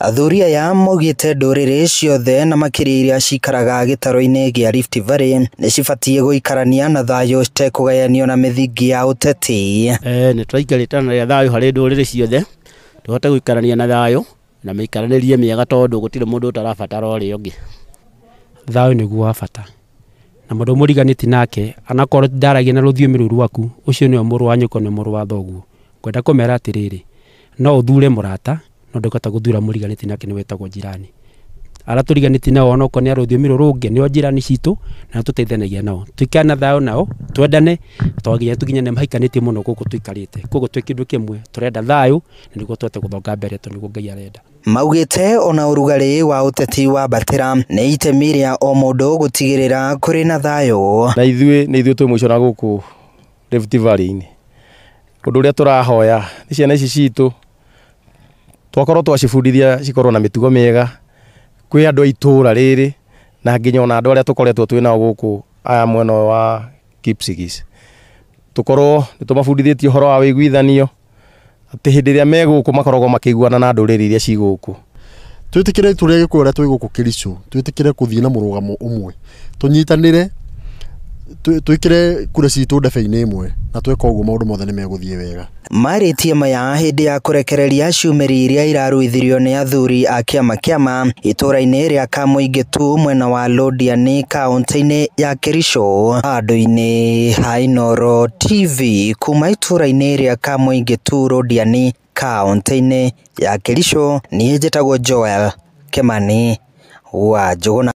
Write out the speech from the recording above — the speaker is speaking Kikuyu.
Athuri aya maugĩte ndũrĩrĩ ciothe na makĩria iria cikaraga gĩtaro-inĩ gĩa Rift Valley nĩ cibatiĩ gũikarania na thayũ citekũgayanio na mĩthingi ya ũteti. Nĩ tũraikarĩte na thayũ harĩ ndũrĩrĩ ciothe, tũhote gũikarania na thayũ na mĩikaranĩrie mĩega tondũ gũtirĩ mũndũ ũtarabatara ũrĩa ũngĩ. Thayũ nĩguo wa bata na mũndũ mũriganĩtie nake anakorwo ndaragia na rũthiomi rũu rwaku, ũcio nĩwe mũrũ wa nyũkwa, nĩ mũrũ wa thoguo. Ngwenda kũmera atĩrĩrĩ, no ũthure mũrata no ndũkahota gũthura mũriganĩtie nake, nĩ wetagwo jirani. Arĩa tũriganĩtie nao onokorwo nĩ a rũthiomi rũrũ rũngĩ nĩo jirani citũ na tũteithanagia nao, tũikare na thayũ nao, twendane to nginya tũkinyane mahikanĩtie mũno gũkũ tũikarĩte. Koguo twĩ kĩndũ kĩmwe, tũrenda thayũ na nĩguo tũhote gũthonga mbere tondũ nĩguo Ngai arenda. Maugĩte ona ũrugarĩ wa ũteti wambatĩra nĩ itemi rĩa o mũndũ gũtigĩrĩra kũrĩ na thayũ. Na ithuĩ nĩ ithuĩ twĩ mũico na gũkũ Rift Valley-inĩ. Ũndũ ũrĩa tũrahoya nĩ ciana ici citũ twakorwo twacibundithia cikorwo na mĩtugo mĩega kwĩ andũ a itũra rĩrĩ na nginya ona andũ arĩa tũkoretwo twĩ nao gũkũ aya mwena ũyũ wa Kipsigis, tũkorwo nĩ tũmabundithĩtie ũhoro wa wĩiguithanio atĩ hĩndĩ ĩrĩa me gũkũ makoragwo makĩiguana na ndũrĩrĩ iria ci gũkũ. Twĩtĩkĩre tũrĩ Agĩkũyũ arĩa twĩ gũkũ Kericho, twĩtĩkĩre kũthiĩ na mũrũgamo ũmwe, tũnyitanĩre, twĩkĩre kura citũ ndebe-inĩ ĩmwe, na tweka ũguo maũndũ mothe nĩ megũthiĩ wega. Marĩtie maya hĩndĩ ya kũrekereria ciumĩri iria iraruithirio nĩ athuri a kĩama kĩama itũra-inĩ rĩa Kamũingĩ tu mwena wa Londiani kaũntĩ-inĩ ya Kericho. Handũ-inĩ ha Inooro TV kuma itũra-inĩ rĩa Kamũingĩ tu Londiani kaũntĩ-inĩ ya Kericho, niĩ njĩtagwo Joel Kimani wa Njũgũna.